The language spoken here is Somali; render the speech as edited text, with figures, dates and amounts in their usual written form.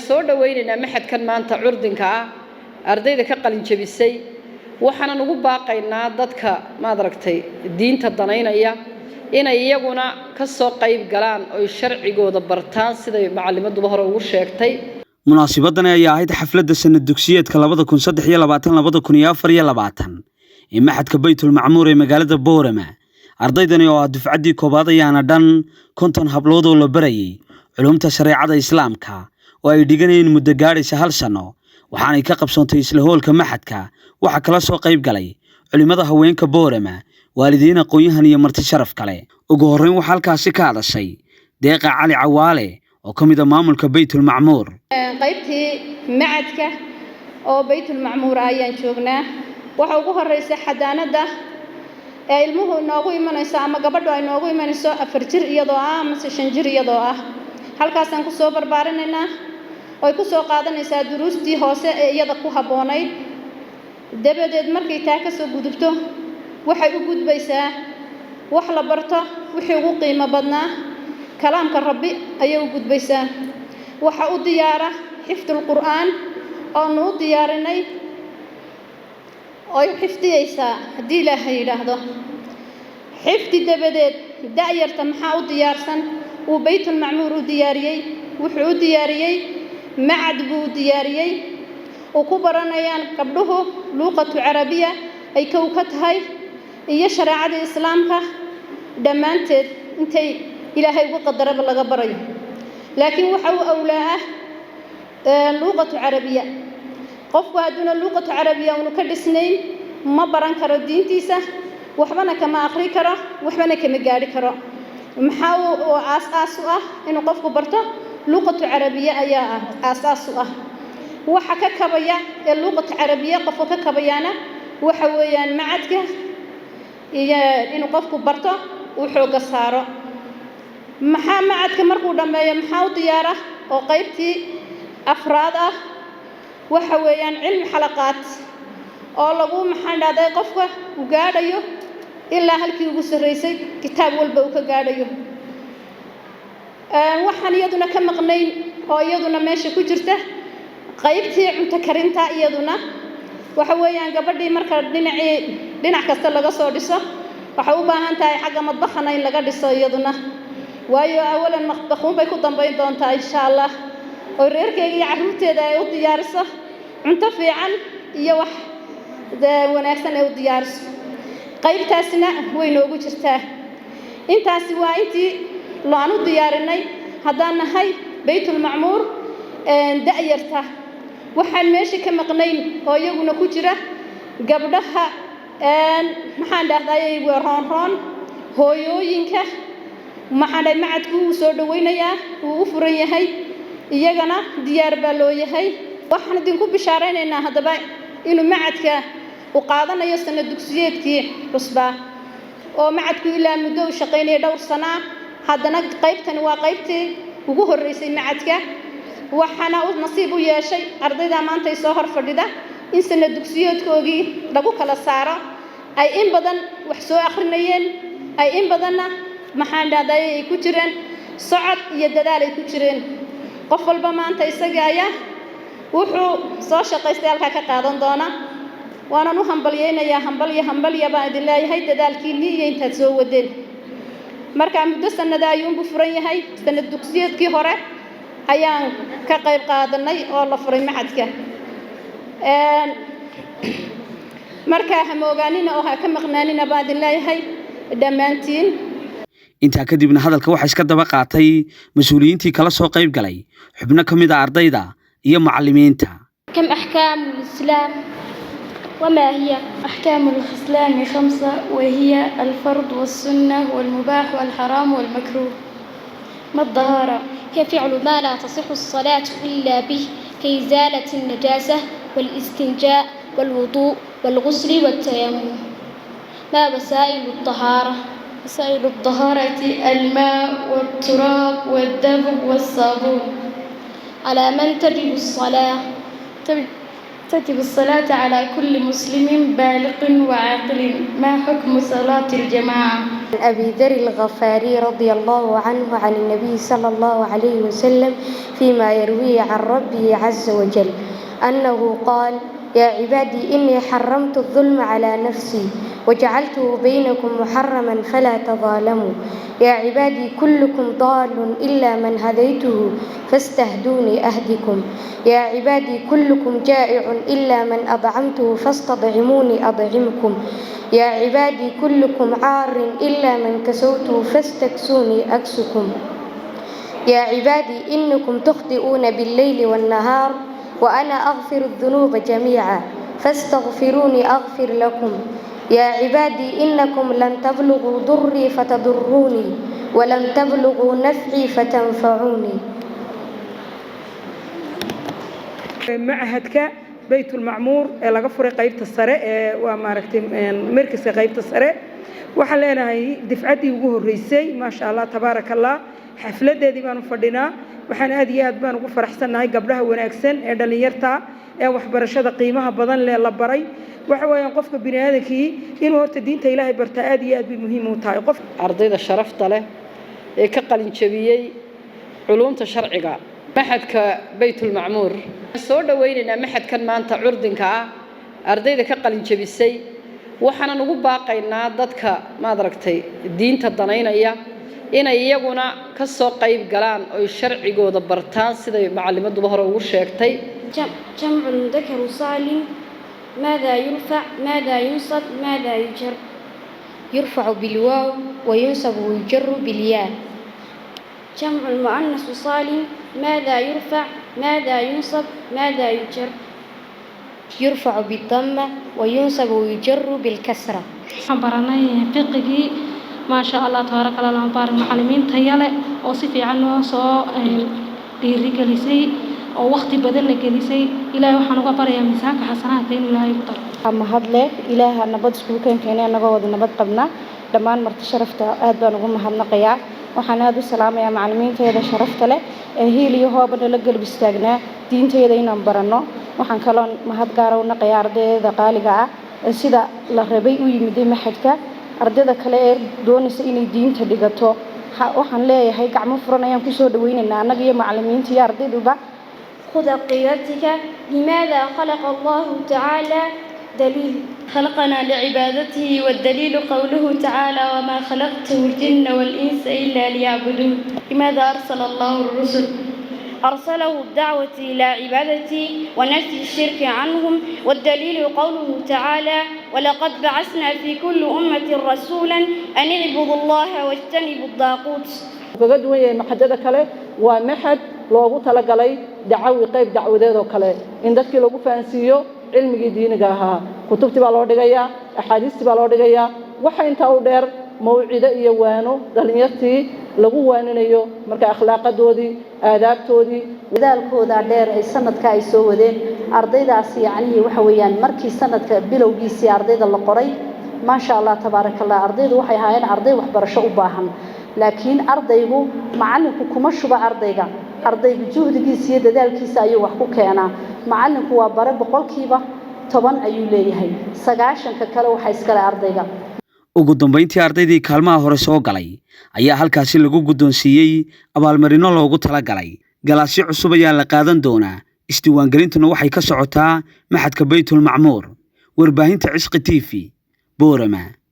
Soo dhawaynaynaa machadkan maanta curdinka ah, ardayda ka qalin jabisay. Waxaanan ugu baaqaynaa dadka, maad aragtay, diinta danaynaya inay iyaguna ka soo qayb galaan oy sharcigooda bartaan, siday macalimaduba hore ugu sheegtay. Munaasabadani ayaa ahayd xafladda sanad dugsiyeedka 2023 2024 ee machadka Baytul Macmuur ee magaalada Boorama. Ardaydani oo ah dufcaddii koowaad ayaana dhan 50 hablood oo la barayay culumta shareecada Islaamka oo ay dhiganayeen muddo gaadhaysa hal sano, waxaanay ka qabsoontay isla hoolka machadka. Waxaa kala soo qayb galay culimmada, haweenka Boorama, waalidiin, aqoon-yahan iyo marti sharaf kale. Ugu horreyn waxaa halkaasi ka hadashay Deeqa Cali Cawaale oo ka mid ah maamulka Baytul Macmuur. Qaybtii machadka oo Baytulmacmuur ayaan joognaa. Waxa ugu horeysa xadaanada ee ilmuhu inoogu imanayso ama gabadhu ay noogu imanayso 4 jir iyadoo ah amase 5 jir iyadoo ah. Halkaasaan kusoo barbaarinaynaa oy kusoo qaadanaysaa duruustii hoose ee iyada ku habboonayd. Dabadeed markay taa kasoo gudubto, waxay u gudbaysaa wax la barto wixii ugu qiimo badnaa, kalaamka Rabbi ayay u gudbaysaa. Waxa u diyaara xifdul Qur'aan oonu u diyaarinay oy xifdiyeysaa haddii Ilaahay yidhaahdo. Xifdi dabadeed, da'yarta maxaa u diyaarsan uu Baytulmacmuur u diyaariyey? Wuxuu u diyaariyey machad buu u diyaariyey uu ku baranayaan gabdhuhu luuqatu carabiya ay kow ka tahay iyo shareecada Islaamka dhammaanteed intay Ilaahay ugu qadaraba laga barayo, laakiin waxa u awlaa ah luuqatu carabiya. Qofku hadduuna luuqatu carabiya uunu ka dhisnayn, ma baran karo diintiisa, waxbana kama akhri karo, waxbana kama gaadhi karo. Maxaa uu aas-aas u ah inuu qofku barto luuqatu carabiya ayaa ah aas-aas u ah. Waxa ka kabaya ee luuqatu carabiya qofka ka kabayaana waxa weeyaan machadka iyo inuu qofku barto uu xoogga saaro. Maxaa machadka markuu dhammeeyo maxaa u diyaara oo qaybtii afraad ah? Waxa weeyaan cilmi xalaqaad oo lagu, maxaan dhahday, qofka uu gaadhayo ilaa halkii ugu sarraysay, kitaab walba uu ka gaadhayo. Waxaan iyaduna ka maqnayn oo iyaduna meesha ku jirta qaybtii cunto karinta. Iyaduna waxa weeyaan gabadhii marka dhinacii dhinac kasta laga soo dhiso, waxay u baahan tahay xagga madbakhana in laga dhiso iyaduna, waayo awalan madbakhuun bay ku dambayn doontaa, insha Allah, oo reerkeega iyo carruurteeda ay u diyaariso cunto fiican iyo wax wanaagsan ay u diyaariso. Qaybtaasina way noogu jirtaa. Intaasi waa intii aan u diyaarinay haddaan nahay Baytulmacmuur da'yarta. Waxaan meesha ka maqnayn oo iyaguna ku jira gabdhaha, maxaan dhahday, roonroon, hooyooyinka, maxaan dhahay, machadku wuu soo dhawaynayaa, wuu u furan yahay, iyagana diyaar baa loo yahay. Waxaan idinku bishaaraynaynaa haddaba inuu machadka uu qaadanayo sanad dugsiyeedkii cusbaa oo machadku ilaa muddo uu shaqaynayay dhowr sanaa. Haddana qaybtani waa qaybtii ugu horreysay machadka, waxaana u nasiib u yeeshay ardayda maanta ay soo hor fadhida in sanad dugsiyeedkoogii lagu kala saaro. Ay in badan wax soo akhrinayeen, ay in badanna, maxaan dhahday, ay ku jireen socod iyo dadaal ay ku jireen. Qof walba maanta isaga ayaa wuxuu soo shaqaystay halkaa ka qaadan doona. Waanan u hambalyaynayaa, hambalyo hambalya baan idin leeyahay dadaalkiinnii iyo intaad soo wadeen. Marka muddo sanada ayuunbuu furan yahay. Sanad dugsiyeedkii hore ayaan ka qayb qaadanay oo la furay machadka. Markaa ha moogaanina oo ha ka maqnaanina baan idin leeyahay dhammaantiin. Intaa kadibna hadalka waxaa iska daba qaatay mas-uuliyiintii kala soo qayb galay, xubno ka mid ah ardayda iyo macallimiinta. كم أحكام الإسلام وما هي؟ أحكام الإسلام خمسة، وهي الفرض والسنة والمباح والحرام والمكروه. ما الطهارة؟ هي فعل ما لا تصح الصلاة إلا به، كإزالة النجاسة والاستنجاء والوضوء والغسل والتيمم. ما وسائل الطهارة؟ وسائل الطهارة الماء والتراب والدبغ والصابون. على من تجب الصلاة؟ تجب الصلاة على كل مسلم بالغ وعاقل. ما حكم صلاة الجماعة؟ أبي ذر الغفاري رضي الله عنه عن النبي صلى الله عليه وسلم فيما يرويه عن ربه عز وجل أنه قال: يا عبادي إني حرمت الظلم على نفسي وجعلته بينكم محرما فلا تظالموا. يا عبادي كلكم ضال إلا من هديته فاستهدوني أهدكم. يا عبادي كلكم جائع إلا من أطعمته فاستطعموني أطعمكم. يا عبادي كلكم عار إلا من كسوته فاستكسوني أكسكم. يا عبادي إنكم تخطئون بالليل والنهار وأنا أغفر الذنوب جميعا فاستغفروني أغفر لكم. يا عبادي إنكم لن تبلغوا ضري فتضروني ولن تبلغوا نفعي فتنفعوني. Machadka Baytulmacmuur ee laga furay qaybta sare ee waa maaragtay markaska qaybta sare, waxaan leenahay difcaddii ugu horreysay, maasha Allah, tabaaraka Allah, xafladeedii baanu fadhinaa. Waxaan aad iyo aad baan ugu faraxsannahay gabdhaha wanaagsan ee dhallinyarta ee waxbarashada qiimaha badan lee la baray. Waxa weeyaan qofka bini aadankii inuu horta diinta Ilaahay bartaa aad iyo aad bay muhiim u tahay qof. Ardayda sharafta leh ee ka qalin jabiyey culuumta sharciga machadka Baytulmacmuur, soo dhawaynaynaa machadkan maanta curdinka ah ardayda ka qalin jabisay. Waxaanan ugu baaqaynaa dadka maad aragtay diinta danaynaya inay iyaguna ka soo qayb galaan oy sharcigooda bartaan, siday macalimaduba hore ugu sheegtay. جمع المذكر سالم، ماذا يرفع؟ ماذا ينصب؟ ماذا يجر؟ يرفع بالواو وينصب ويجر بالياء. جمع المؤنث سالم، ماذا يرفع؟ ماذا ينصب؟ ماذا يجر؟ يرفع بالضمة وينصب ويجر بالكسرة. Waxaan baranay fiqigii, maasha Allah, tabaaraka Allah, lama baarin macallimiin tayo leh oo si fiican noo soo dhiirigelisay oo waqti badanna gelisay. Ilaahay waxaan uga baryayaa miisaanka xasanaadka inuu Ilaahay ku daro. Mahad leh Ilaaha nabad iskugu keenkeenay annagoo wada nabad qabna. Dhammaan marti sharafta aad baan ugu mahadnaqayaa. Waxaan aada u salaamayaa macallimiintayada sharafta leh ee hiil iyo hooba nala garab istaagnaa diintayada inaan baranno. Waxaan kaloo mahad gaara u naqayaa ardayda qaaliga ah ee sida la rabay u yimiday machadka. Ardayda kale ee doonaysa inay diinta dhigato waxaan leeyahay gacmo furan ayaan kusoo dhaweynaynaa annaga iyo macallimiinta iyo ardayduba. خذ قيادتك. لماذا خلق الله تعالى؟ دليل. خلقنا لعبادته، والدليل قوله تعالى: وما خلقت الجن والإنس إلا ليعبدون. لماذا أرسل الله الرسل؟ أرسله الدعوة إلى عبادته ونفي الشرك عنهم، والدليل قوله تعالى: ولقد بعثنا في كل أمة رسولا أن اعبدوا الله واجتنبوا الطاغوت. Kaga duwan yahay maxadada kale waa maxad loogu talagalay dacawi, qayb dacwadeed oo kale in dadkii lagu fahansiiyo cilmigii diiniga ahaa. Kutubtii baa loo dhigayaa, axaadiistii baa loo dhigayaa. Waxa intaa u dheer mawcido iyo waano dhalinyartii lagu waaninayo, marka akhlaaqadoodii, aadaabtoodii. Dadaalkooda dheer ay sanadka ay soo wadeen ardaydaasi, yacnihii waxa weeyaan markii sanadka bilowgiisii ardayda la qoray, maasha Allah, tabaaraka Allah, ardaydu waxay ahaayeen arday waxbarasho u baahan, laakiin ardaygu macallinku kuma shuba ardayga. Ardaygu juhdigiisa iyo dadaalkiisa ayuu wax ku keenaa. Macallinku waa bare, 10% ayuu leeyahay, 90-ka kale waxa iskale ardayga. Ugu dambeyntii, ardaydii kaalmaha hore soo galay ayaa halkaasi lagu guddoonsiiyey abaalmarino loogu talagalay. Galaasyo cusub ayaa la qaadan doonaa, isdiiwaangelintuna waxay ka socotaa machadka Baytulmacmuur. Warbaahinta Cisqi TV, Boorama.